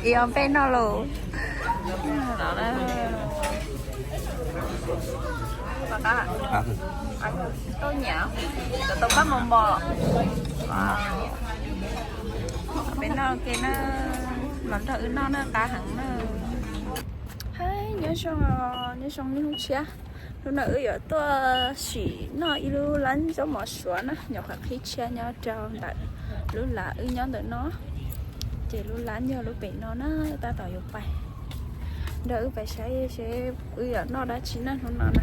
Yog peb noj lauj. Tuaj nyiam, cov tau pab mos mos. Peb noj ke na, los nrog wb noj na, qab heev na. Hais nyob zoo, nyob zoo niaj hnub tshiab. Hnub no wb yuav tuaj sim noj ib lub lab zaub mov suav na, nyuam qhuav qhib tshiab nyob rau ntawm lub lab wb nyob ntawm no. Ces lub lab yog lub pem no na, tab tom yuav pais. Nrog wb pais saib seb wb yuav noj dab tsi na hnub no na.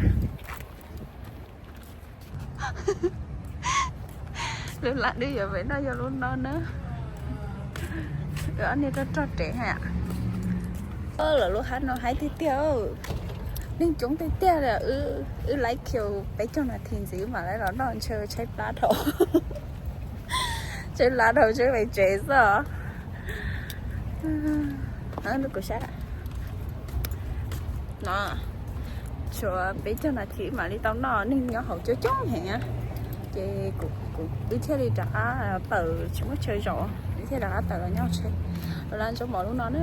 Lub lab wb yuav pais noj yog lub no na. Wb ob niag rog rog rev ha. Lawv lub hab no haib tiag tiag, neeg coob tiag tiag li. Wb laib khiu peb caug nas this ntxiv mam li los noj, ntshe tshaib plab dhau. Tshaib plab dhau tshaib pes tsev xwb. Kuv saib no, tshuav peb caug nas this mam li tau noj, neeg nyob hauv coob coob heev. Ces kuv, wb thiaj li rov qab tawm, tsis muaj chaw zaum, wb thiaj rov qab tawm los nyob tsheb. Los lab zaub mov lub no na,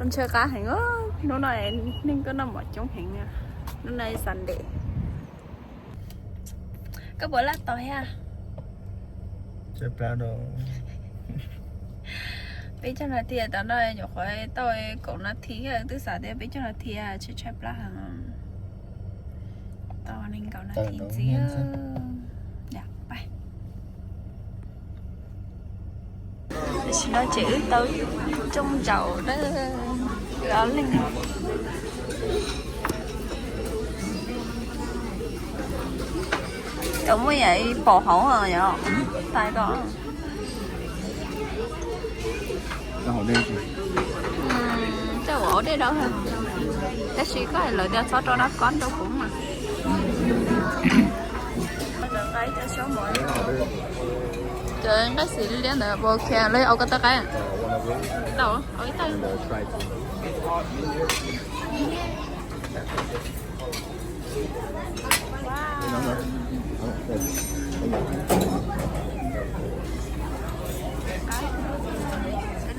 ntshe qab heev. Hnub no neeg tuaj noj mov coob heev. Hnub no Sunday. Koj puas laj tos thiab? Peb caug nas this tam no nyuam qhuav tau kaum nas this, twb xav tias peb caug nas this tshaib tshaib plab heev. Tau nees nkaum nas this ntxiv. Tam sim no ces wb tau rooj zaum na, wb ob leeg. Tau muaj yam pom hauv yom, tais ko. Tej ua dej dau, tab sis koj hais lawv tias txhob rau nab kob rau kuv mas. Cov nqaij xim liab ntawd puas ok, lawv au koj tawb qaib? Tau, au ib tawb.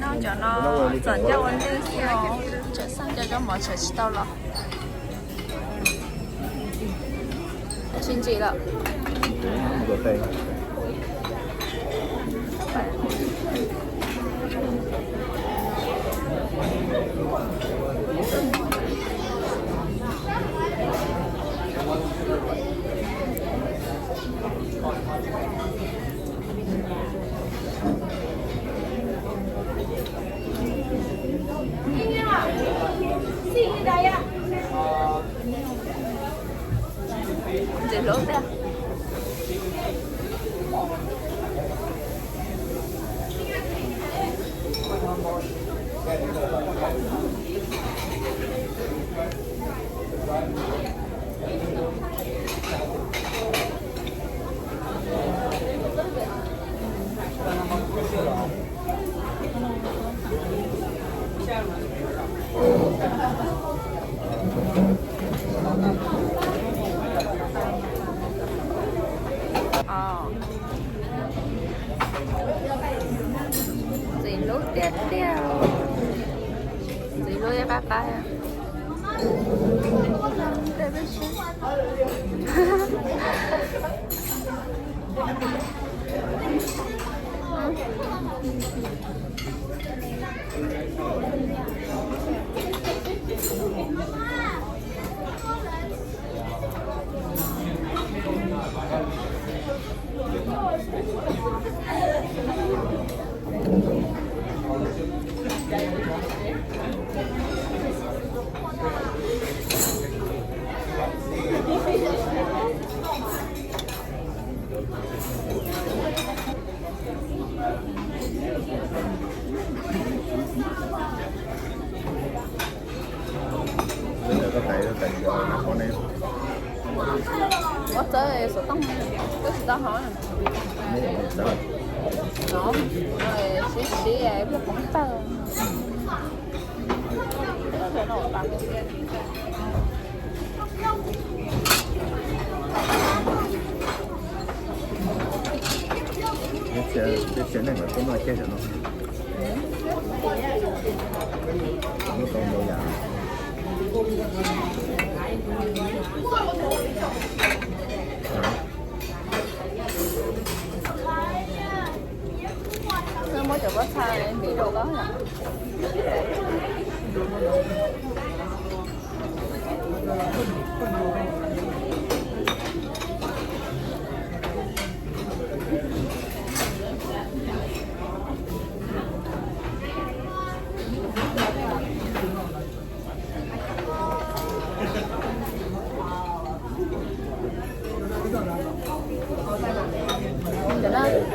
Noj cov no txom nyem ua ntej xwb os, tseem xaj cov zaub mov tshem tsis tau los. Tsis ntsim lawm. Ntxim hlub tiag. Ntxim hlub tiag tiag. Ntxim hlub ib qab qab. Ua txawb xov tooj, koj tsis tau hov. No, siv siv muaj poob tawg. Neb Tsev neeg lawv tuaj noj caij tam no. Muaj tau ntau yam. Muab cov pob txha ntim rau koj.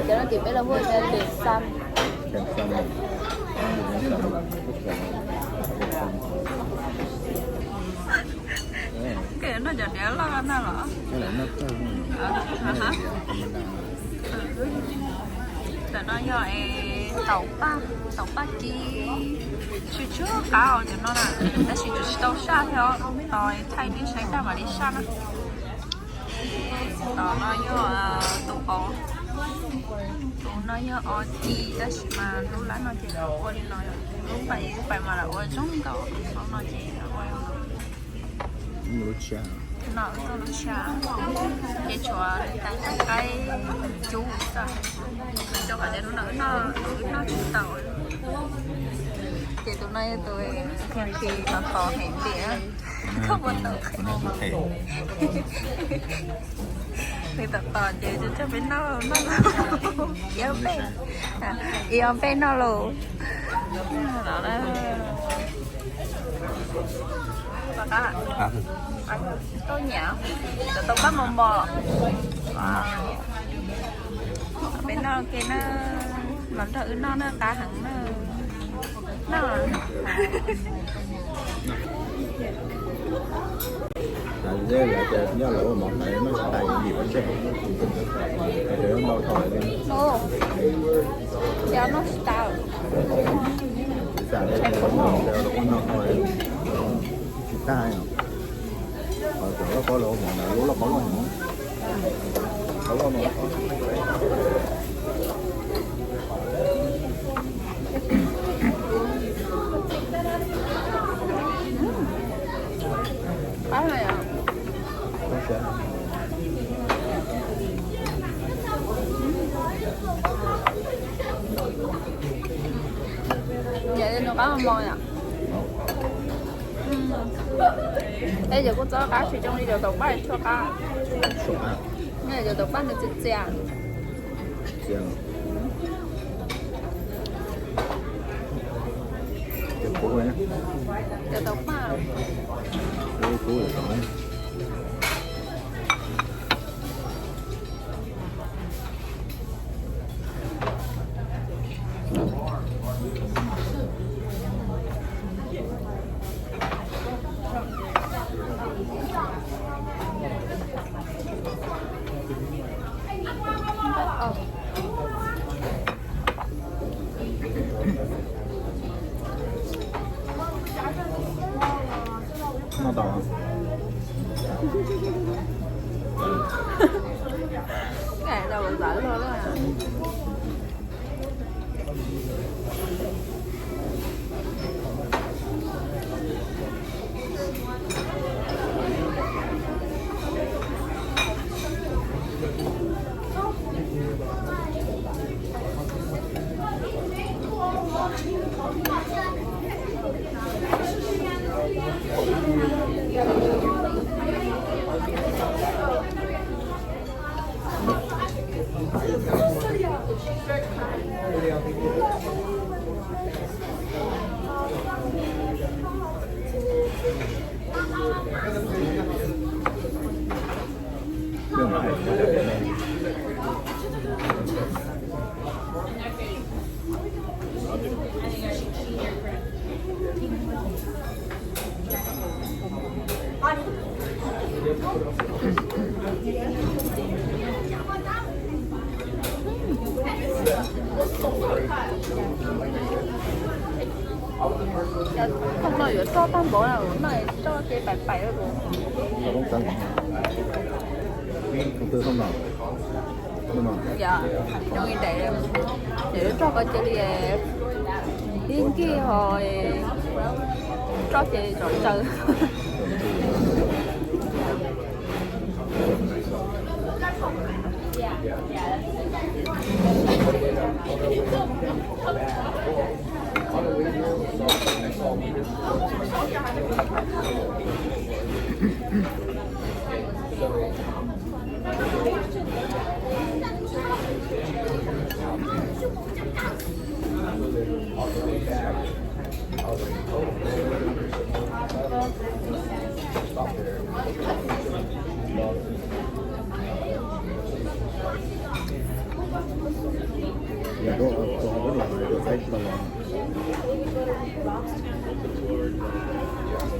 Cov no ces peb los hu tias dim xam. Koj yuav noj cov diav loj no los? Tam no yog taum paj, taum paj kib, tsw tsw qab os cov no na, tab sis tsis tau saj thiab os, tos thaij nej saib tag mam li saj na. Tom no yog tus qau, tus no yog o ci, tab sis mas lub lab no ces ua li no, lub pais pais mas lawv ua zoo nkauj, lub no ces ua no, lub tsha, ces tshuav tais qaib qaib cub xwb. Rau qhov tias hnub no wb noj tsis tau, ces tus no yog tus khi khi tos tos heev tiag, koj puas tau qhia? Nws tom tom ces tso peb noj, noj ib ob peb, ib ob peb noj lauj. Koj nyiam cov taum paj mos mos? Peb noj ke na, los nrog wb noj na, qab heev na. Noj. Lawv tias yog lawv ua mov ntawd noj tsis tas yim pov tseg, lawv ntau dhau li. Ces noj tsis tas. Tsis tas li, lawv ua no tsis tas. Cov lauj kaub lawv ua mov ntawd lub lauj kaub loj heev. Nws qab mos mos yom. Es cov kua txob qab tsis zoo li cov taum paj tshuaj qab. Cov taum paj nws txias txias. Cov taum paj. Noj tau. Cov thooj no yuav roj tag npaum na, noj roj ces pais pais. Thooj no. Yog, zoo li daim, daim lub roj ko cia li ib nkig ho, roj ces tsom tsaws.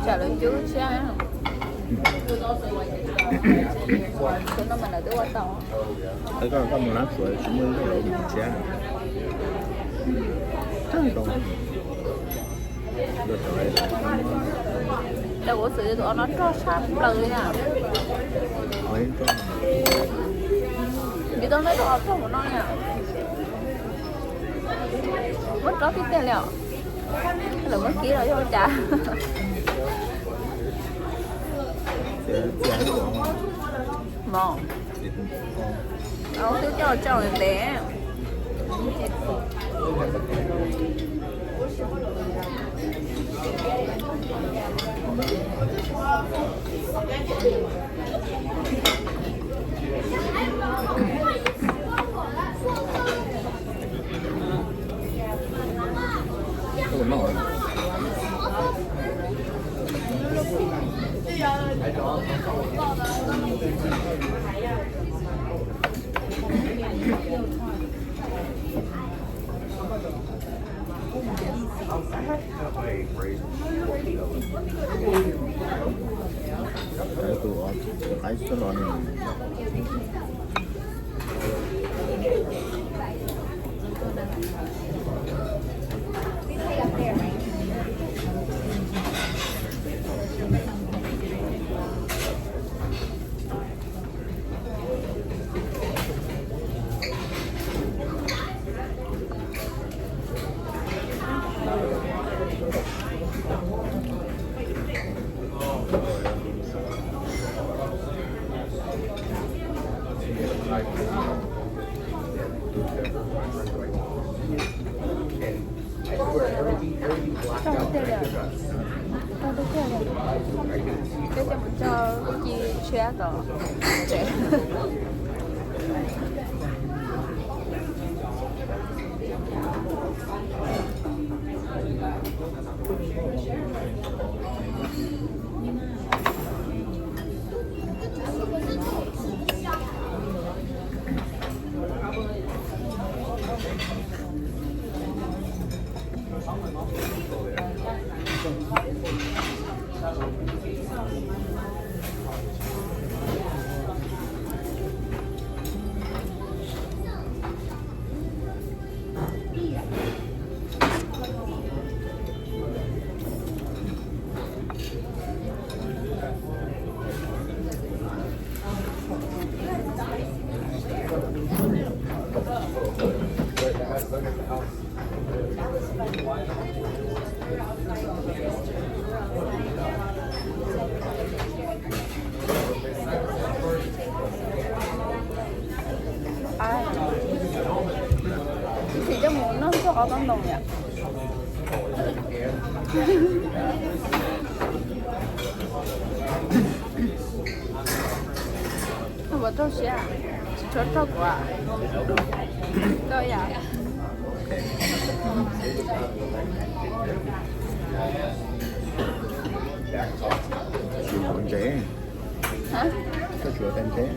Tsam lawv cub tshiab. Tus no mas lawv twb ua tau. Koj, koj mus lab suav tsis muaj ib lub tshiab. Lawv ua xwb tus o no rog tshaj plaws li na. Vim tau neb rog rog mus no na. Muab rov tib teg li os. Lawv muab kib los yog ua cas? Mos. Twb coj tso ntev. Tus qaib xwb los nws. Tau tiag tiag. Tau tiag tiag. Peb coj mus tso ci tshiab tom tsev. Tsis coj mus noj txog qhov tau ntoo yom. Koj puas raug siab? Tsis tshua raug kuv. Koj yam. Tsis ntsev. Koj tsuav tais ntses.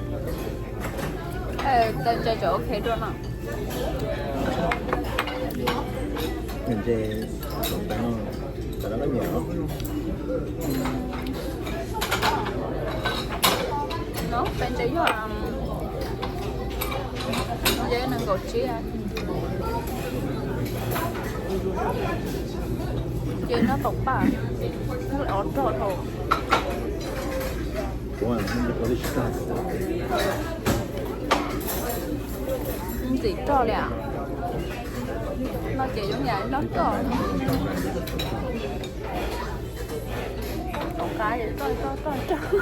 Tais ntses tseem ok dua no. Tais ntses, tais no koj nyiam los? No tais ntses yog ntses nees nkaum tsib. Ces no tom paj, ob rog dhau. Kuv ua li tsis tag. Ntxim rog li as. No ces zoo yam noj roj. Tom qab ces roj roj roj roj.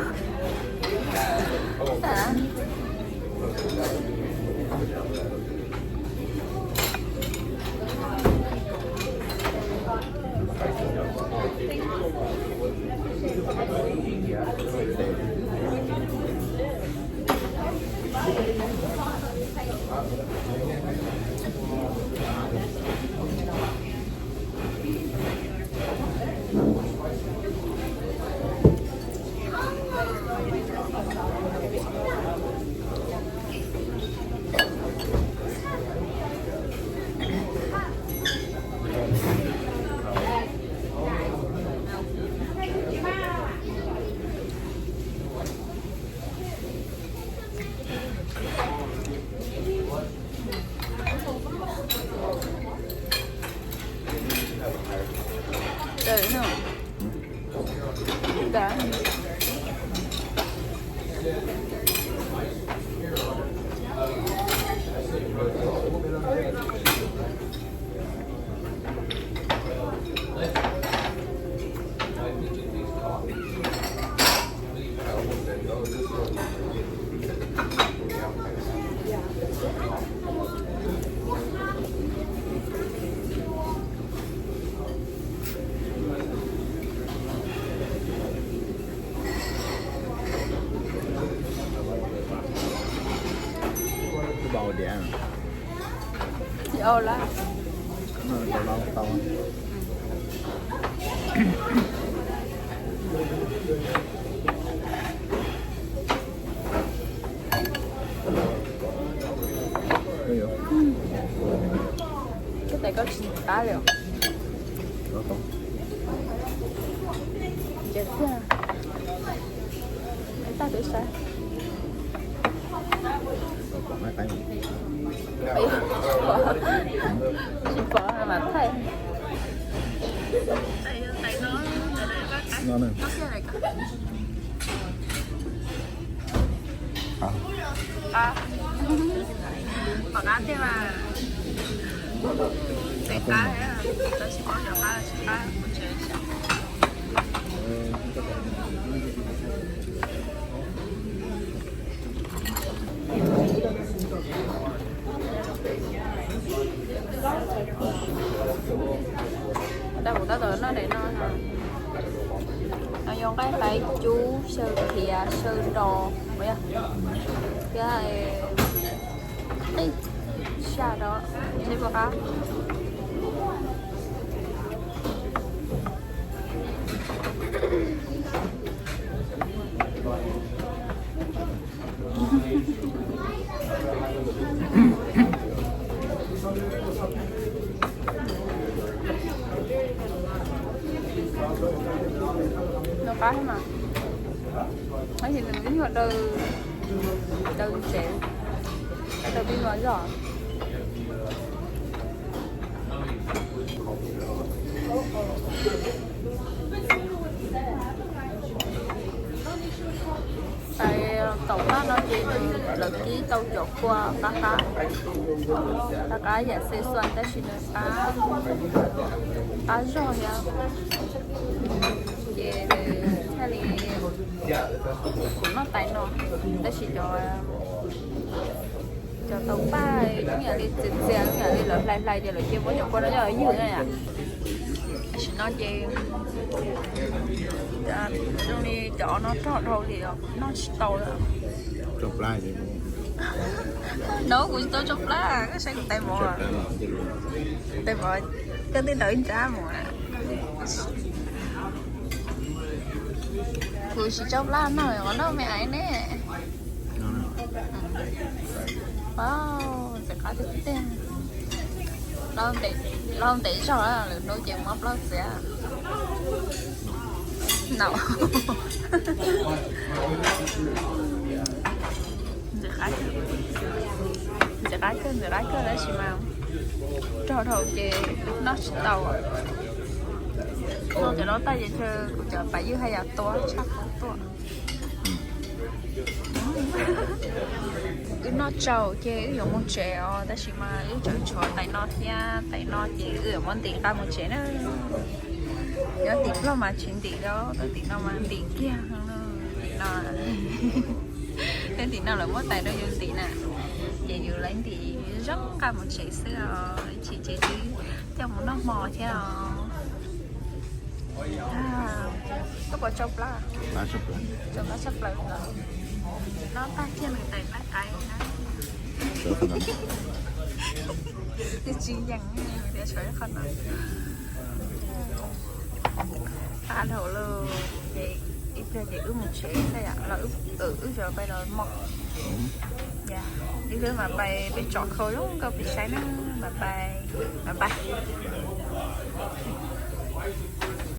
Ua diam. Tsis ua lawm. Tau. Koj tes koj tsis qab li os. Ntsia tiag. Tag peb saib. Tsis pom mas thaij. Pom qab tiag mas. Tes qab, tab sis paub cov qab tsis qab. Tau kuv tab tom noj daim no, no yog nqaij qaib cub xyaw khiav xyaw dos thiab qij sij hawm rau seb puas qab. Nws qab thiab mas. Tab sis nws ib nyuag daw, daw ntsev, daw pib no zog. Tais taum paj no ces lawv kib tau cov kua qab qab, qab qab yam Szechuan tab sis nws qab, qab zog thiab. Ces thiaj li kuv noj tais no, tab sis cov, cov taum paj ib yam li txias txias, ib yam li lawv hlais hlais ces lawv cia muab cov kua no coj los ywg na yom. Tam sim no ces zoo li cov no rog dhau li os, kuv noj tsis tau lawm. No kuv tsis tau tsau plab, koj saib kuv tais mov. Tais mov, koj twb daws ib nrab mov. Kuv tsis tsau plab no, qhov no me aiv ne. Wow, ntxim qab tiag tiag. Plaub ntev zog lawm hnub ces muab plaub txiav. No. Ntxim qab, ntxim qab kawg, ntxim qab kawg tab sis mas rog dhau ces noj tsis tau. Noj cov no tag ces ntshe kuv cov pam ywg haj yam tua tshaj qhov tuaj. Wb noj tsaus ces wb yuav mus tsev os, tab sis mas wb tseem tshuav tais no thiab, tais no ces wb yuav muab ntim nqa mus tsev na. Nyob tim Nplog mas tsis ntim os, nyob tim no mas ntim kiag no. Tim no, nyob tim no lawv muab tais rau yus ntim na, ces yus lawv ntim zoo nqa mus tsev xwb os. Ib chim ces twb coj mus noj hmo thiab os. Koj puas tsau plab? Tsau plab tshaj plaws os. Noj tag kiag nws tais plab qaib na. Nws tsis yeem, tias tshuav qhov no. Tag dhau lawm ces ib pliag ces wb mus tsev xwb yom, los wb, wb yuav pais los mos. Ib pliag mam pais peb tsom khau zoo nkauj peb saib na, mam pais, mam pais.